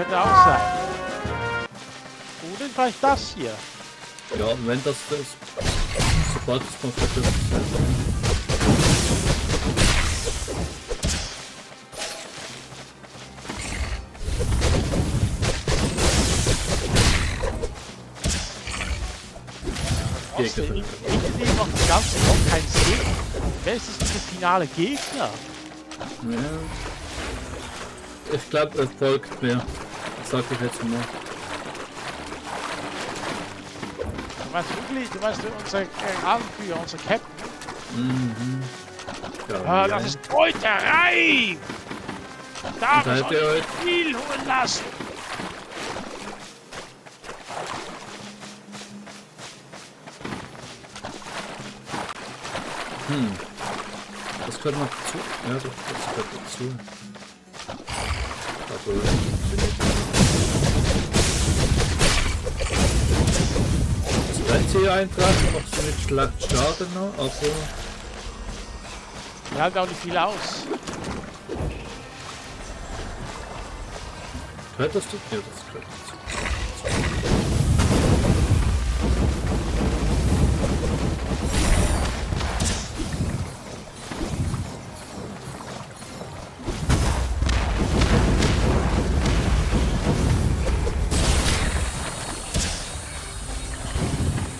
könnte auch sein. Oder vielleicht das hier. Ja, wenn das ist. Sobald es kommt, wird das. Irgendwie macht das Ganze noch keinen Sinn. Wer ist das für der finale Gegner? Ja. Ich glaube, er folgt mir. Das sag ich jetzt mal. Du meinst unser Anführer, unser Captain? Mhm. Ja, Das ist Meuterei! Da muss ihr euch viel holen lassen! Das könnte man dazu. Ja, das gehört dazu. Aber wenn sie eintreffen, macht sie nicht schlecht Schaden noch, aber. Die halten auch nicht viel aus. Gehört das dazu? Ja, das gehört dazu.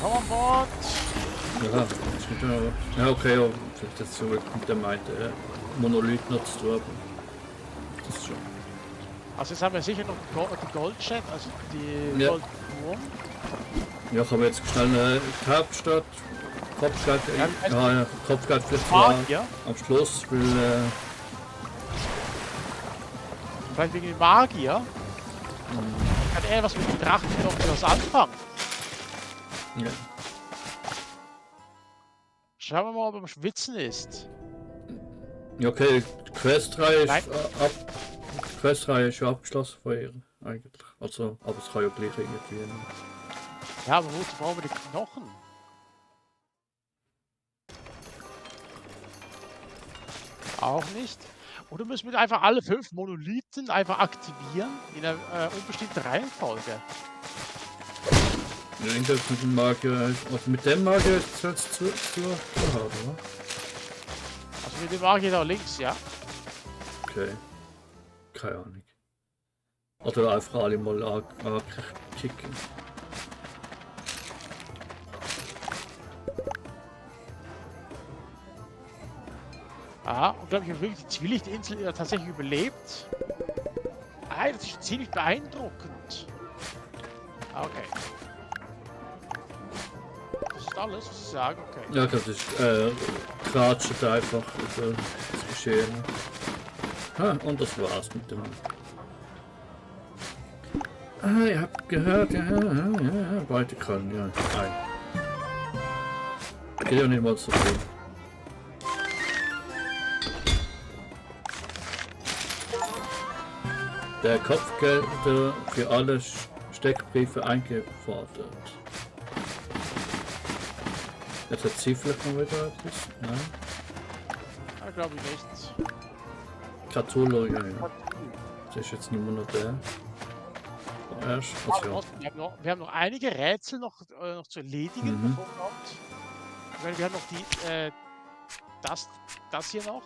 Komm an Bord! Ja, ja, okay, ja, vielleicht jetzt zurück mit der meinte Monolith noch zu tun, aber das ist schon. Also jetzt haben wir sicher noch die Goldchat, also die Ja. Goldwurm. Ja, kann man jetzt schnell die Hauptstadt, Kopfgeld, ja, Kopfgeld vielleicht Ja. am Schluss, weil Vielleicht wegen dem Magier. Kann er was mit dem Drachen noch was anfangen? ja. Schauen wir mal, ob er am Schwitzen ist. Ja, okay, die Questreihe Nein. ist schon abgeschlossen von ihr, eigentlich. Also, aber es kann ja gleich irgendwie. Ja, aber wozu brauchen wir die Knochen? Auch nicht. Oder müssen wir einfach alle 5 Monolithen einfach aktivieren in einer unbestimmten Reihenfolge? Ja, irgendwas mit dem Magier, also mit dem Magier ist es zu haben, oder? Also mit dem Magier da links, ja. Okay. Keine Ahnung. Oder einfach alle mal ankicken. Aha, und glaube ich, wirklich die Zwielichtinsel tatsächlich überlebt. Ah, das ist ziemlich beeindruckend. Okay. Das ist alles, was Sie sagen, okay. Ja, das ist tratschet einfach über das Geschehen. Und das war's mit dem. Ihr habt gehört, ja, weiter können, ja. Nein. Geht ja nicht mal so viel. Der Kopfgelder für alle Steckbriefe eingefordert. Jetzt hat sie vielleicht noch wieder etwas? Nein. Ja, glaube ich nicht. Cthulhu, ja. Das ist jetzt nicht mehr noch der. Erst, also, Wir haben noch einige Rätsel noch zu erledigen. Bevor wir kommt. Ich meine, wir haben noch die, das hier noch.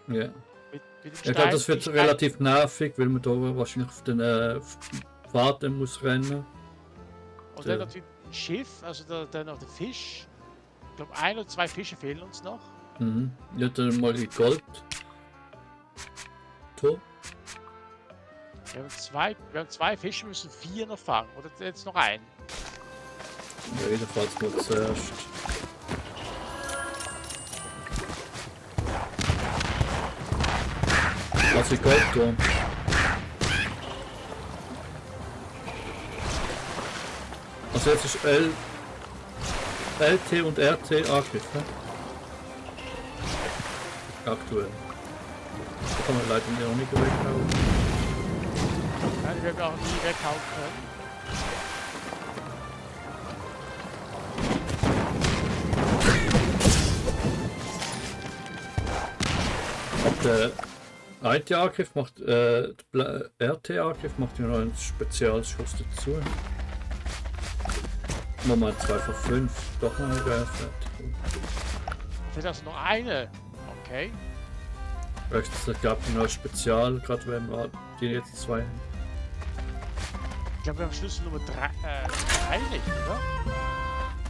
ja. Mit dem Ich glaube, das wird Stein- relativ nervig, weil man da wahrscheinlich auf den Warten muss rennen. Und dann natürlich ein Schiff, also dann noch der Fisch. Ich glaube, 1 oder 2 Fische fehlen uns noch. Mhm. Ja, dann mal die Gold. Tor. Wir haben 2 Fische, müssen 4 noch fangen. Oder jetzt noch einen. Ja, jedenfalls mal zuerst. Also Goldturm. Also jetzt ist LT und RT angegriffen. Aktuell. Da kann man leider auch nicht weghauen. Ja, die werden wir auch nie weghauen können. IT-Angriff macht, RT-Angriff macht ja noch einen Spezialschuss dazu. Moment, 2 von 5. Doch noch eine geöffnet. Vielleicht hast du noch eine. Okay. Es gab noch ein Spezial, gerade wenn wir die jetzt 2 haben. Ich glaube, wir haben Schlüssel Nummer 3 nicht, oder?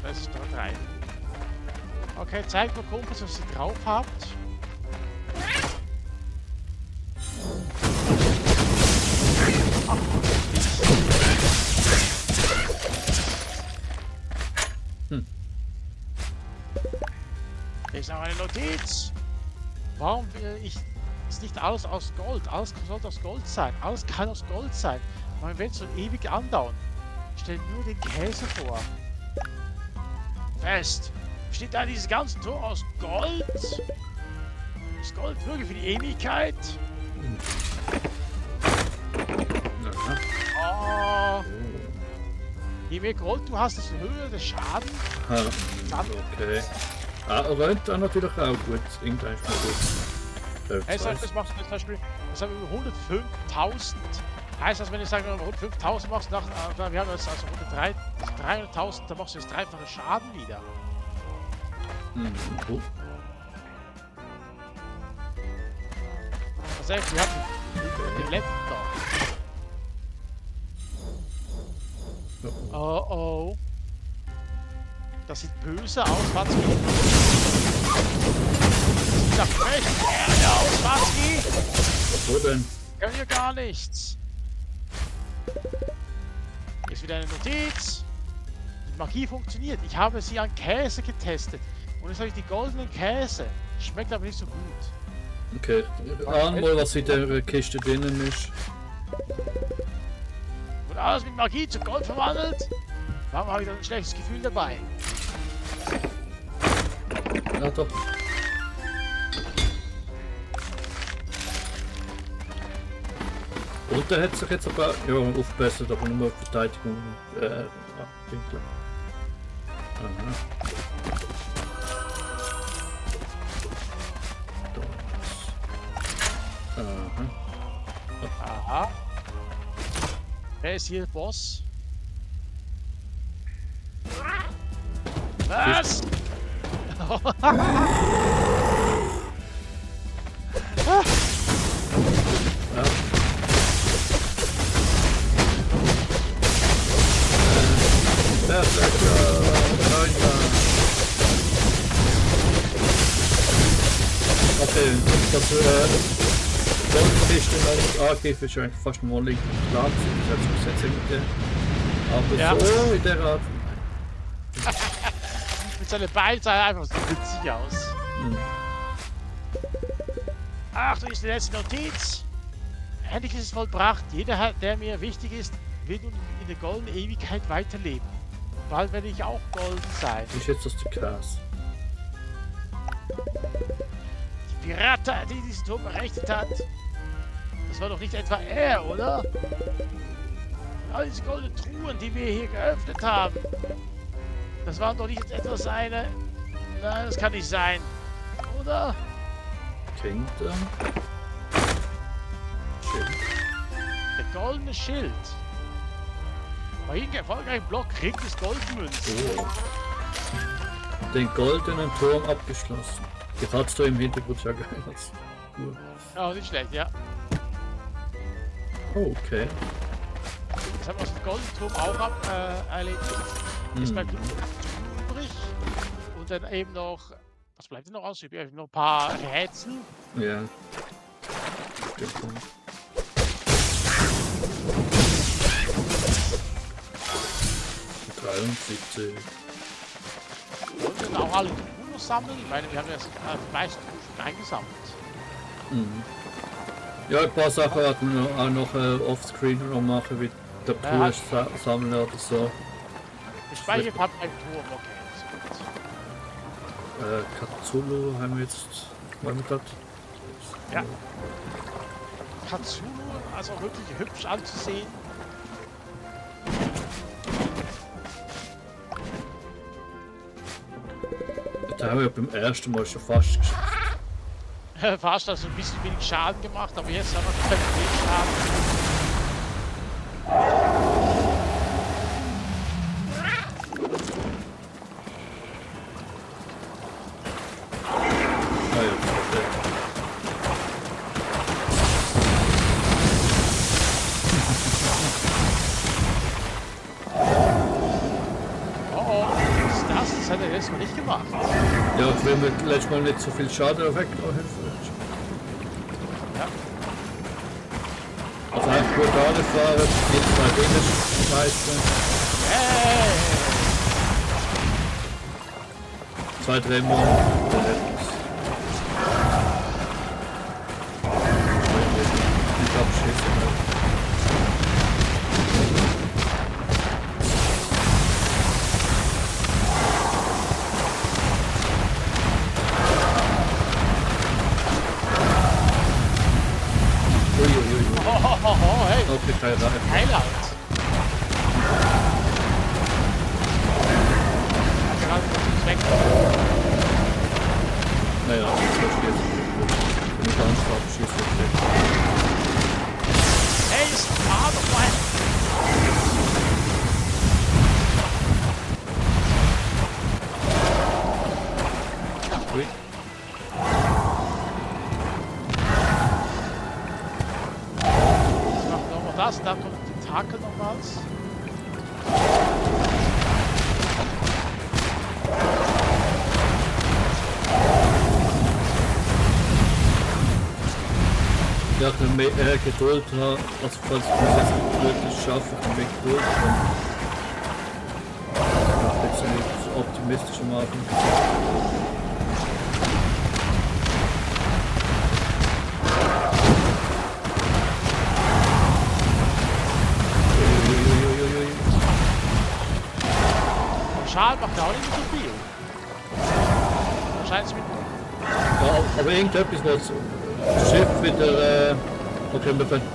Das ist Nummer 3. Okay, zeigt mir Kumpels, was ihr drauf habt. Ich sage eine Notiz. Warum ist nicht alles aus Gold? Alles sollte aus Gold sein. Alles kann aus Gold sein. Man wird so ewig andauern. Stell nur den Käse vor. Fest. Besteht da dieses ganze Tor aus Gold? Ist Gold wirklich für die Ewigkeit? Oh. Je mehr Gold du hast, desto höher der Schaden. Okay. Rönt dann natürlich auch gut. Irgendwann ist mal gut. Das machst du zum Beispiel, das haben wir 105.000. Heißt das, wenn ich sage, 105.000 machst, wir haben jetzt also 300.000, dann machst du jetzt dreifache Schaden wieder. Cool. Das heißt, wir haben den letzten da. Oh oh. Das sieht böse aus, Watzki. Das sieht nach Frechen Erde aus, Watzki. Wo denn? Können wir gar nichts. Hier ist wieder eine Notiz. Die Magie funktioniert. Ich habe sie an Käse getestet. Und jetzt habe ich die goldenen Käse. Schmeckt aber nicht so gut. Okay, ahn mal, was in der Kiste drinnen ist. Und alles mit Magie zu Gold verwandelt? Warum habe ich dann ein schlechtes Gefühl dabei? Ja doch. Und der hat sich jetzt aber aufgebessert, aber nur Verteidigung abwinkeln. Aha. Wer ist hier Boss? Was? Okay, das Goldkiste in Angriff ist eigentlich fast nur links klar gewesen, das hat sich gesetzt mit der. Aber ja. So in der Art. Mit seinen Beinen sah er einfach so witzig aus. Achtung, ist die letzte Notiz. Endlich ist es vollbracht. Jeder, der mir wichtig ist, wird nun in der goldenen Ewigkeit weiterleben. Bald werde ich auch golden sein. Ist jetzt das der Käse? Die Piraten, die diesen Turm errichtet hat. Das war doch nicht etwa er, oder? Und all diese goldenen Truhen, die wir hier geöffnet haben. Das waren doch nicht etwa seine. Nein, das kann nicht sein. Oder? Kingdom. Schild. Der goldene Schild. Bei jedem erfolgreichen Block kriegt es Goldmünzen. Oh. Den goldenen Turm abgeschlossen. Die hat's da im Hintergrund ja geil. Cool. Ja, nicht schlecht, ja. Oh, okay. Das haben wir aus dem goldenen Turm auch erledigt. Ist bleibt übrig. Und dann eben noch. Was bleibt denn noch aus? Noch ein paar Rätsel. Ja. 73. Und dann auch alle Truhen sammeln. Ich meine, wir haben ja die meisten Truhen schon eingesammelt. Ja, ein paar Sachen hat man auch noch offscreen noch machen, wie der Truhe sammeln oder so. Gespeichert hat ein Turm, okay. Ist gut. Cthulhu haben wir jetzt. Wollen wir grad? Ja. Cthulhu, also wirklich hübsch anzusehen. Da haben wir beim ersten Mal schon fast geschafft. Fast also ein bisschen wenig Schaden gemacht, aber jetzt haben wir keinen Schaden. Ah ja, okay. Oh, was ist das? Das hat er jetzt mal nicht gemacht. Ja, wenn wir letztes Mal nicht so viel Schaden weggenommen haben. Ja. Also ein brutale Fahrer, jetzt mal Dinge schmeißen. Hey! 2-3 Mal. Ich abschießen. Oh, hey! Okay, kein Reifen. Highlight! Ja, gerade ist weg. Naja, das schießt. Wenn ich ganz abschieße, ist Hey, ist fahr doch mal! Ui. Jetzt macht er nochmal das, da kommt die Tentakel nochmals. Ja, ein bisschen mehr Geduld haben, also falls ich es jetzt wirklich schaffe, ein bisschen mehr Geduld haben. Ja, jetzt bin ich so optimistisch am Abend. Uiuiuiui. Schaden macht er auch nicht so viel. Wahrscheinlich mit. Ja, aber irgendetwas, was das Schiff wieder, okay, wir können.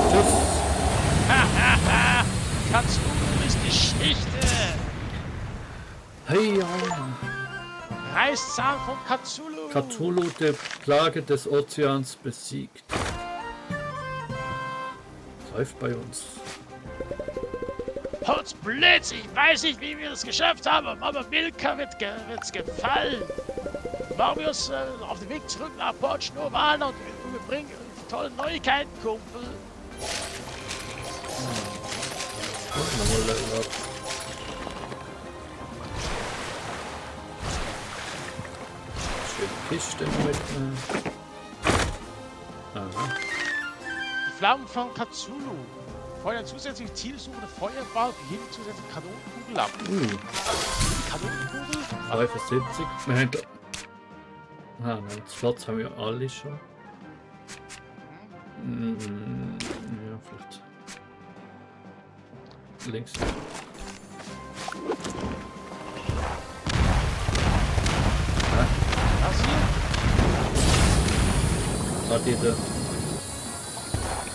Tschüss. Kannst du ist Geschichte. Hey, ja. Reißzahn von Cthulhu. Cthulhu, der Plage des Ozeans, besiegt. Läuft bei uns. Potzblitz, ich weiß nicht, wie wir das geschafft haben, aber Mama Milka wird's gefallen. Machen wir uns auf den Weg zurück nach Port Schnorwan und wir bringen tolle Neuigkeiten, Kumpel. Schöne Kiste mitnehmen. Aha. Die Flammen von Cthulhu. Feuern zusätzliche zielsuchende Feuerball für jede zusätzliche Kanonenkugel ab. Kanonenkugel? 75. Wir haben da. Ah, nein, das Platz haben wir alle schon. Ja, vielleicht. Links. Das hier? Hat jeder.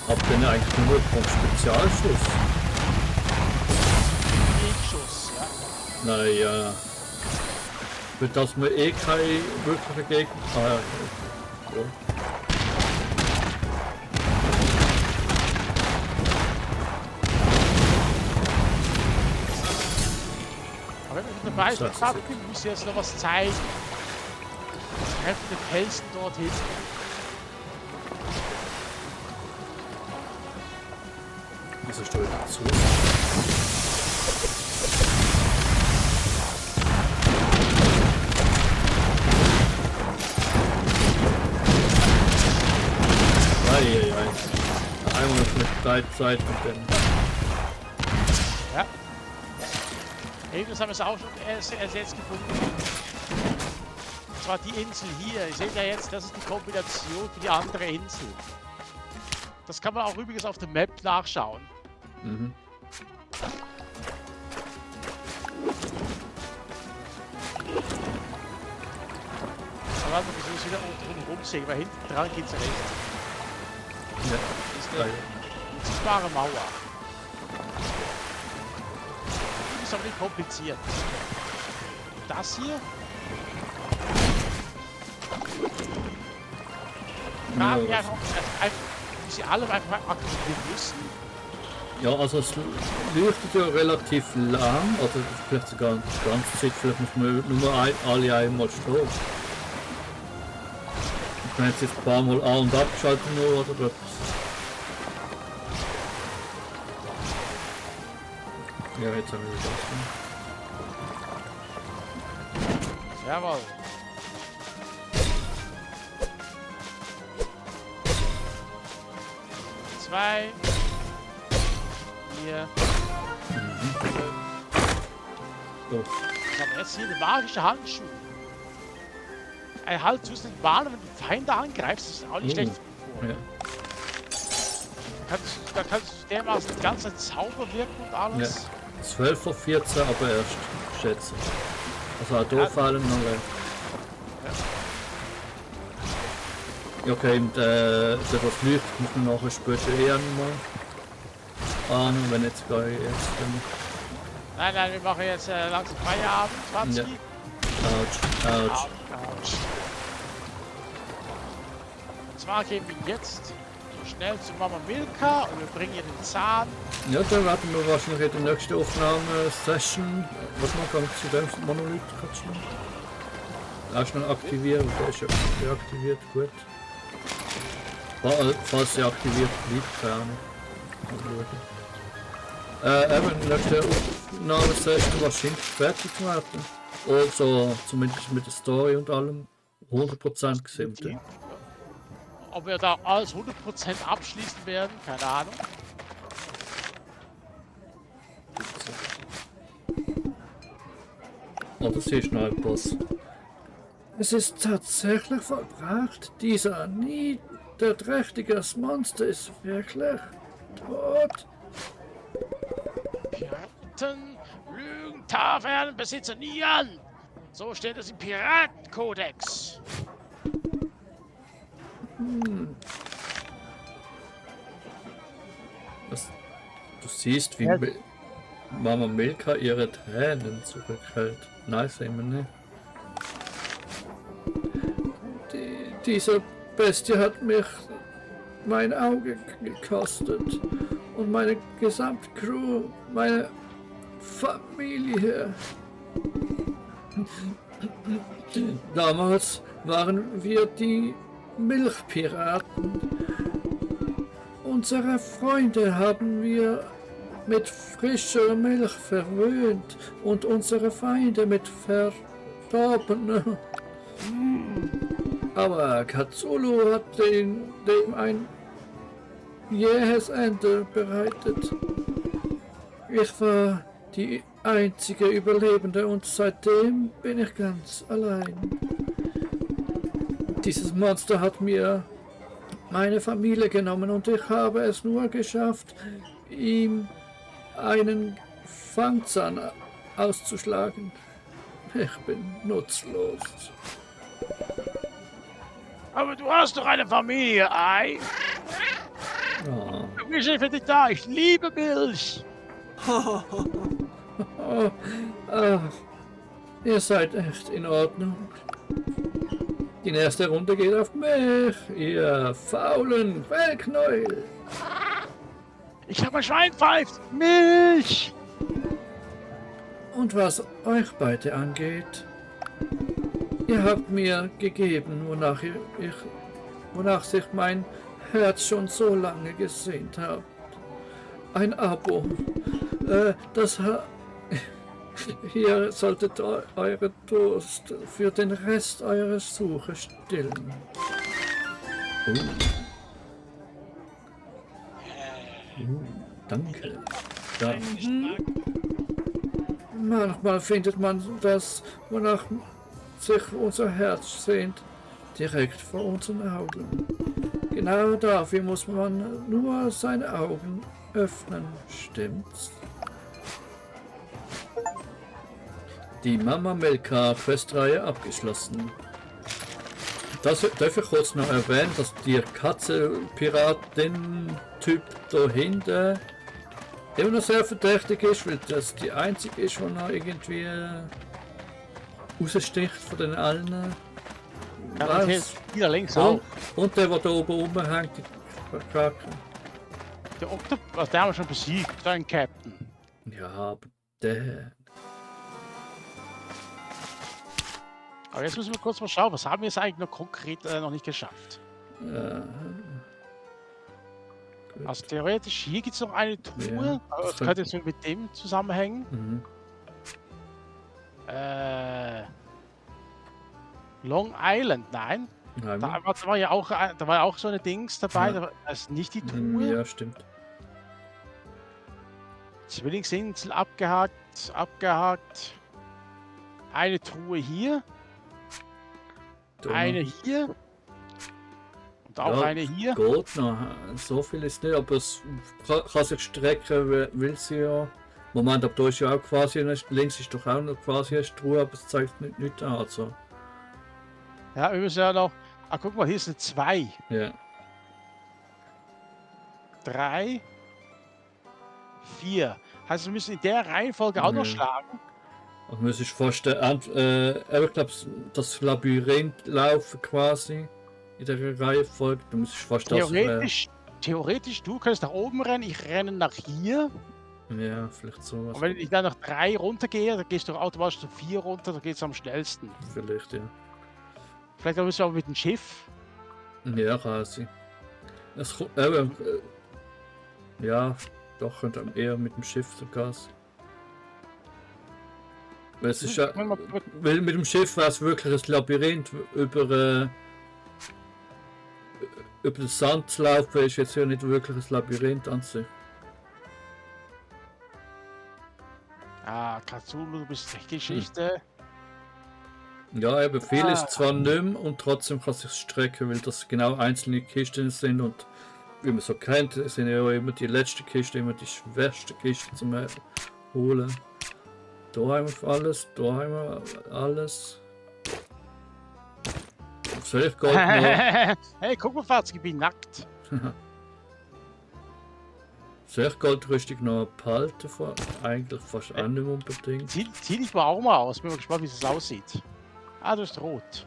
Habt ihr denn eigentlich nur vom Spezialschuss? Gegenschuss, ja. Naja. Für das wir eh keine wirkliche Gegner. Ah, ja. Ja. Aber wenn wir mit dabei sind, müssen wir jetzt noch was zeigen. Treffen den Felsen dorthin. Wieso steht dazu? Eieiei. Einmal mit Zeit und dann. Ja. Irgendwas haben wir es auch schon ersetzt gefunden. Und zwar die Insel hier. Ihr seht ja jetzt, das ist die Kombination für die andere Insel. Das kann man auch übrigens auf der Map nachschauen. Mhm. Aber warte, wir müssen wieder drum rumsehen, weil hinten dran geht's recht. Ja. Das ist eine unsichtbare Mauer. Die ist aber nicht kompliziert. das hier? Ja, Fragen wir einfach, wie sie alle einfach aktivieren müssen. ja, also es leuchtet ja relativ lang, oder vielleicht sogar die ganze Zeit, vielleicht muss man nur alle einmal stehen. Ich kann jetzt ein paar Mal an- und abgeschaltet nur oder etwas. Ja, jetzt haben wir das. Jawohl. Zwei. Vier. So. Ich habe jetzt hier eine magische Handschuh. Ein Halt zusätzlich Warnung, wenn du Feinde angreifst, das ist auch nicht schlecht. Ja. Da kannst du dermaßen die ganze Zeit Zauber wirken und alles. 12 vor 14, aber erst, schätze. Also auch da fallen noch rein. Ja, okay, und das leuchtet muss man nachher später eher nochmal ahnen, wenn jetzt gar jetzt Nein, wir machen jetzt langsam Feierabend, 20. Ja. Autsch. Autsch. Und zwar gehen wir jetzt so schnell zu Mama Milka und wir bringen ihr den Zahn. Ja, dann warten wir wahrscheinlich in der nächsten Aufnahme-Session. Was man kann zu dem Monolith quatschen. Erst noch aktivieren, der ist ja deaktiviert, gut. Falls sie aktiviert bleibt, keine Ahnung. Eben, in der nächsten Aufnahme-Session wahrscheinlich fertig werden. Also, zumindest mit der Story und allem 100% gesehen. Ob wir da alles 100% abschließen werden, keine Ahnung. Oh, das ist noch etwas. Es ist tatsächlich vollbracht. Dieser niederträchtige Monster ist wirklich tot. Piraten lügen Tavernenbesitzer nie an. So steht es im Piratenkodex. Du siehst, wie Ja. Mama Milka ihre Tränen zurückhält. Nein, sehen wir nicht. Diese Bestie hat mich mein Auge gekostet und meine gesamte Crew, meine Familie. Damals waren wir die Milchpiraten. Unsere Freunde haben wir mit frischer Milch verwöhnt und unsere Feinde mit verdorbener. Aber Cthulhu hat dem ein jähes Ende bereitet. Ich war die einzige Überlebende und seitdem bin ich ganz allein. Dieses Monster hat mir meine Familie genommen und ich habe es nur geschafft, ihm einen Fangzahn auszuschlagen. Ich bin nutzlos. Aber du hast doch eine Familie, Ei. Oh. Wir sind für dich da. Ich liebe Milch. Oh, ihr seid echt in Ordnung. Die nächste Runde geht auf mich, ihr faulen Quellknäuel. Ich habe ein Schwein pfeift. Milch. Und was euch beide angeht, ihr habt mir gegeben, wonach sich mein Herz schon so lange gesehnt hat. Ein Abo. Hier solltet eure Durst für den Rest eurer Suche stillen. Danke. Ja. Manchmal findet man das, wonach sich unser Herz sehnt, direkt vor unseren Augen. Genau dafür muss man nur seine Augen öffnen, stimmt's? Die Mama Milka Questreihe abgeschlossen. Das darf ich kurz noch erwähnen, dass der Katze-Piratin-Typ da hinten immer noch sehr verdächtig ist, weil das die einzige ist, die noch irgendwie raussticht von den allen. Garantiert hier links Und, auch. und der da oben rumhängt, die Kacke. Der Oktopus, der haben wir schon besiegt, dein Captain. Ja, aber der. Aber jetzt müssen wir kurz mal schauen, was haben wir jetzt eigentlich noch konkret noch nicht geschafft? Gut. Also theoretisch, hier gibt es noch eine Truhe, Ja, aber das das könnte jetzt mit dem zusammenhängen. Mhm. Long Island, nein. Nein, Da war ja auch so eine Dings dabei, Ja. das ist nicht die Truhe. ja, stimmt. Zwillingsinsel abgehakt. Eine Truhe hier, Da eine hier und auch Ja, eine hier. geht noch. So viel ist nicht, aber es kann sich strecken, will sie ja. Moment, aber da ist ja auch quasi, links ist doch auch noch quasi eine Truhe, aber es zeigt nicht an. Also, Ja, wir müssen ja noch. Ah, guck mal, hier ist eine 2, ja. 3, 4. Heißt, wir müssen in der Reihenfolge auch noch Ja. schlagen. Und man sich vorstellen, ich glaube, das Labyrinth laufen quasi in der Reihenfolge. Du musst dich vorstellen, Theoretisch, du kannst nach oben rennen, ich renne nach hier. ja, vielleicht sowas. Und wenn ich dann nach 3 runtergehe, dann gehst du automatisch zu 4 runter, dann geht es am schnellsten. Vielleicht, ja. Vielleicht müssen wir aber mit dem Schiff. Ja, quasi. Ja, doch, könnte eher mit dem Schiff sogar. Weil es ist ja, weil mit dem Schiff war es wirklich ein Labyrinth über den Sand zu laufen, ist jetzt ja nicht wirklich ein Labyrinth an sich. Ah, Katsulu, du bist Geschichte. Ja, eben viel Ah. ist zwar nicht mehr und trotzdem kann es sich strecken, weil das genau einzelne Kisten sind und wie man so kennt, sind ja immer die letzte Kiste, immer die schwerste Kiste zum Holen. Da haben wir alles, da haben wir alles. Soll ich Gold noch? Hey, guck mal, Fatz, ich bin nackt. Soll ich Goldrüstung noch behalten? Eigentlich fast auch nicht unbedingt. Zieh dich mal auch mal aus, bin mal gespannt, wie es aussieht. Ah, du bist rot.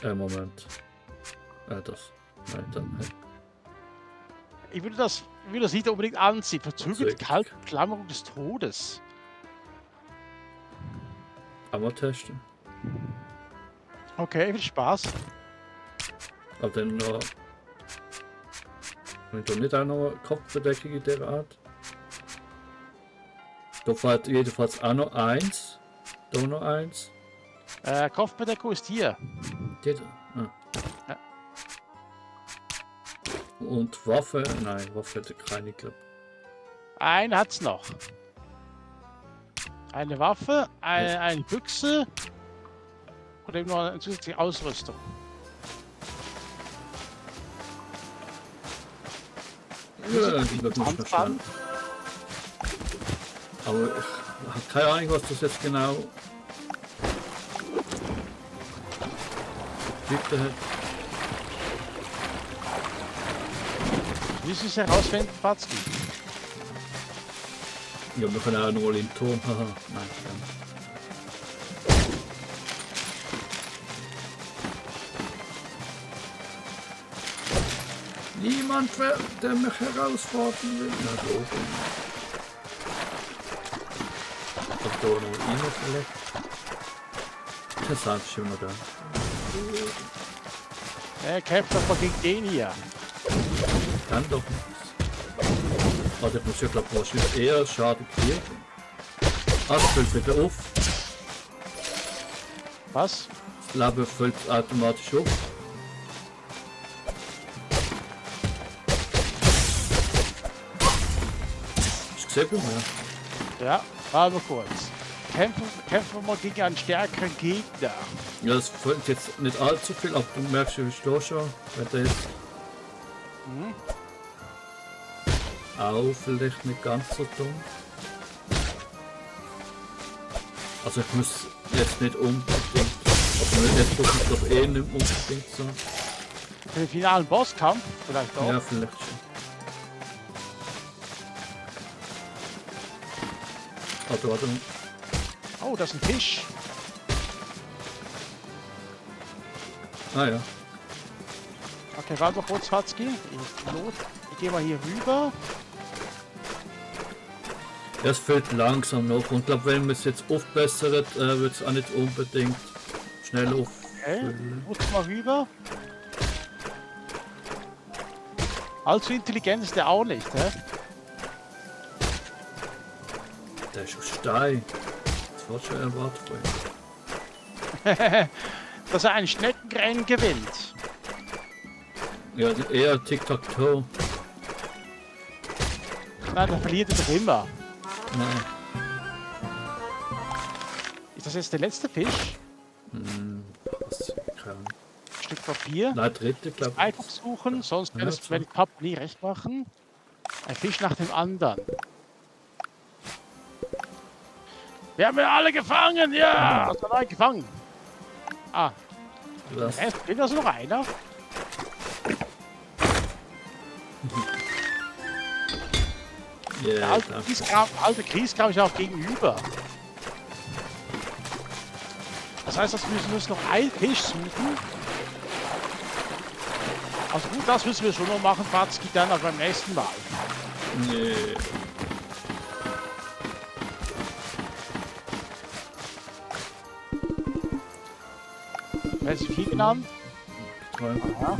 Moment. Das. Nein, dann. Ich würde das nicht unbedingt anziehen. Verzögerte Zeig. kalte Klammerung des Todes. Einmal testen. Okay, viel Spaß. Aber dann noch. Wenn du nicht auch noch eine Kopfbedeckung in der Art? Da fällt jedenfalls auch noch eins. Da noch eins. Kopfbedeckung ist hier. Die da. Ah. Ja. Und Waffe? Nein, Waffe hätte keine, glaube Eine hat's noch. Eine Waffe, eine Büchse und eben noch eine zusätzliche Ausrüstung. Ja, die wird noch schnell. Aber ich habe keine Ahnung, was das jetzt genau bedeutet hat. Wie ist es herausfinden, Fatzki? Ja, wir können auch noch mal im Turm. Haha, nein. Niemand, der mich herausfordern will. Na, da oben. Und da noch rein vielleicht. Das Sand ist immer da. Kämpft doch mal gegen den hier. Kann doch nichts. Also ich muss ja glaube wahrscheinlich eher Schaden kriegen. Das füllt wieder auf. Was? Das Leben füllt automatisch auf. Hast du gesehen bei mir? Ja, warte mal kurz. Kämpfen wir mal gegen einen stärkeren Gegner. Ja, das füllt jetzt nicht allzu viel, aber du merkst ja, wie ich da schon, wenn der jetzt auch vielleicht nicht ganz so dumm. Also ich muss jetzt nicht unbedingt, aber jetzt muss ich doch eh nicht unbedingt so. Für den finalen Bosskampf vielleicht auch. Ja, vielleicht schon. Also warte mal. Oh, das ist ein Fisch. Ah ja. Okay, warte mal kurz, Watzki. Ich gehe mal hier rüber. Es fällt langsam noch und ich glaube, wenn man es jetzt aufbessert, wird es auch nicht unbedingt schnell Okay, auffüllen. muss mal rüber. Allzu intelligent ist der auch nicht, hä? Der ist aus Stein. Das war schon erwartet. Dass er ein Schneckenrennen gewinnt. Ja, eher Tic-Tac-Toe. Nein, der verliert er doch immer. Nein. Ist das jetzt der letzte Fisch? Was kann. Ein Stück Papier. Nein, dritte, glaube ich. Einfach suchen, sonst Ja, werde so. ich Papa nie recht machen. Ein Fisch nach dem anderen. Wir haben ja alle gefangen, ja! Hast du einen gefangen? Ah, Was? fehlt also noch einer? Der Ja, alte Kriegskram ist auch gegenüber. Das heißt, wir müssen noch einen Fisch suchen. Also gut, das müssen wir schon noch machen, Watzki, dann aber beim nächsten Mal. nee. Wer ist viel genannt? Toll. Aha.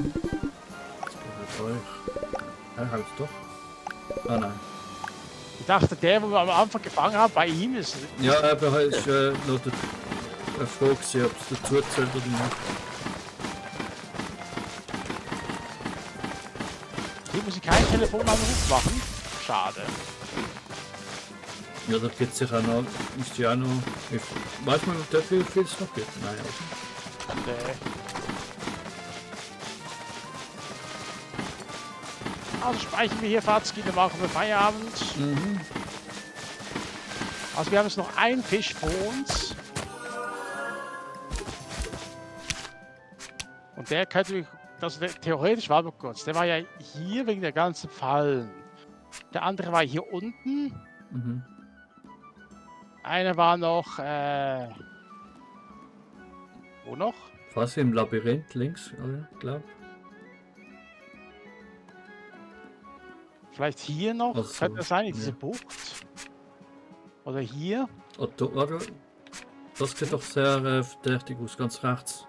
Das geht euch. Ja, halt doch. Ah nein. Ich dachte, der, wo wir am Anfang gefangen haben, bei ihm ist. Ja, aber ist noch der Frage, ob es dazu zählt oder nicht. Hier muss ich keinen Telefonanruf machen. Schade. Ja, da gibt es sicher noch. Ist ja auch noch. Weiß man, wie viel es noch gibt? Nein, Nee. Also speichern wir hier Fahrtski, dann machen wir Feierabend. Mhm. Also wir haben jetzt noch einen Fisch vor uns. Und der könnte, theoretisch war aber kurz, der war ja hier wegen der ganzen Fallen. Der andere war hier unten. Mhm. Einer war noch, wo noch? Fast im Labyrinth links, oder? Glaub. Vielleicht hier noch, Ach so, könnte das sein, in ja. diese Bucht. Oder hier. Oder? Das sieht doch sehr verdächtig aus, ganz rechts.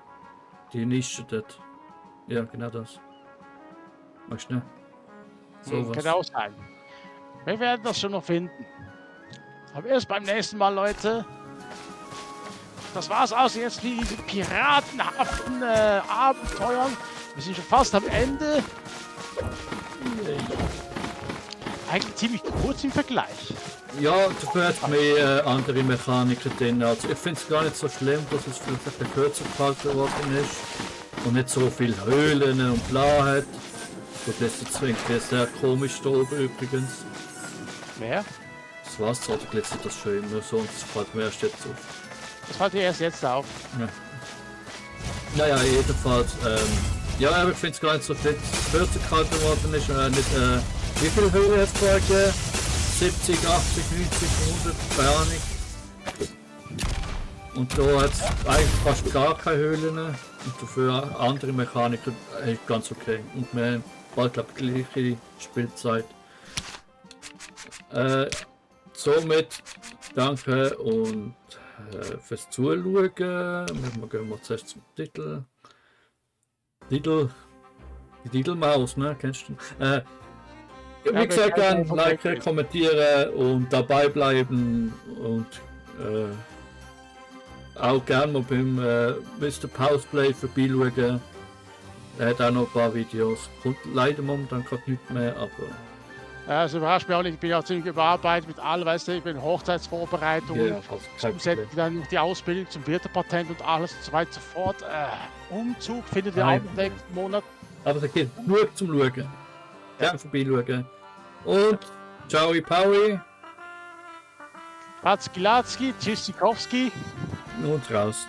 Die Nische dort. Ja, genau das. Weißt du, ne? So Kann auch sein. Wir werden das schon noch finden. Aber erst beim nächsten Mal, Leute. Das war's also jetzt wie diese piratenhaften Abenteuern. Wir sind schon fast am Ende. Eigentlich ziemlich kurz im Vergleich. Ja, dafür hat mehr andere Mechaniken drin. Also ich finde es gar nicht so schlimm, dass es vielleicht ein bisschen kürzer gehalten worden ist. Und nicht so viele Höhlen und bla hat. Gut, das ist irgendwie sehr komisch da oben übrigens. Mehr? Das Wasser oder glitzert das schon immer so und das fällt mir erst jetzt auf. Das fällt dir erst jetzt auf. Ja. Naja, jedenfalls, ja, aber ich finde es gar nicht so schlimm, dass es kürzer gehalten worden ist. Nicht, wie viele Höhlen hat es vorher gegeben? 70, 80, 90, 100, keine Ahnung. Und da hat es eigentlich fast gar keine Höhlen und dafür andere Mechaniken ganz okay. Und wir haben bald, glaube ich, die gleiche Spielzeit. Somit danke und fürs Zuschauen. Wir gehen mal zuerst zum Titel. Die Titelmaus, ne? Kennst du? Wie gesagt, gerne liken, kommentieren und dabei bleiben und auch gerne mal beim Mr. Pauseplay vorbeischauen. Er hat auch noch ein paar Videos. Kommt leider momentan gerade nicht mehr, aber. Es überrascht mich auch nicht, ich bin ja ziemlich überarbeitet mit allem, weißt du, ich bin in Hochzeitsvorbereitungen, Ja, also kein zusätzlich Problem. dann noch die Ausbildung zum Wirtepatent und alles und so weiter und so fort. Umzug findet ihr auch Nein. im nächsten Monat. Aber es geht nur zum Schauen. Gerne vorbeischauen. Und ciao, Paui Ratzki Latzki, Tschüssikowski. und raus.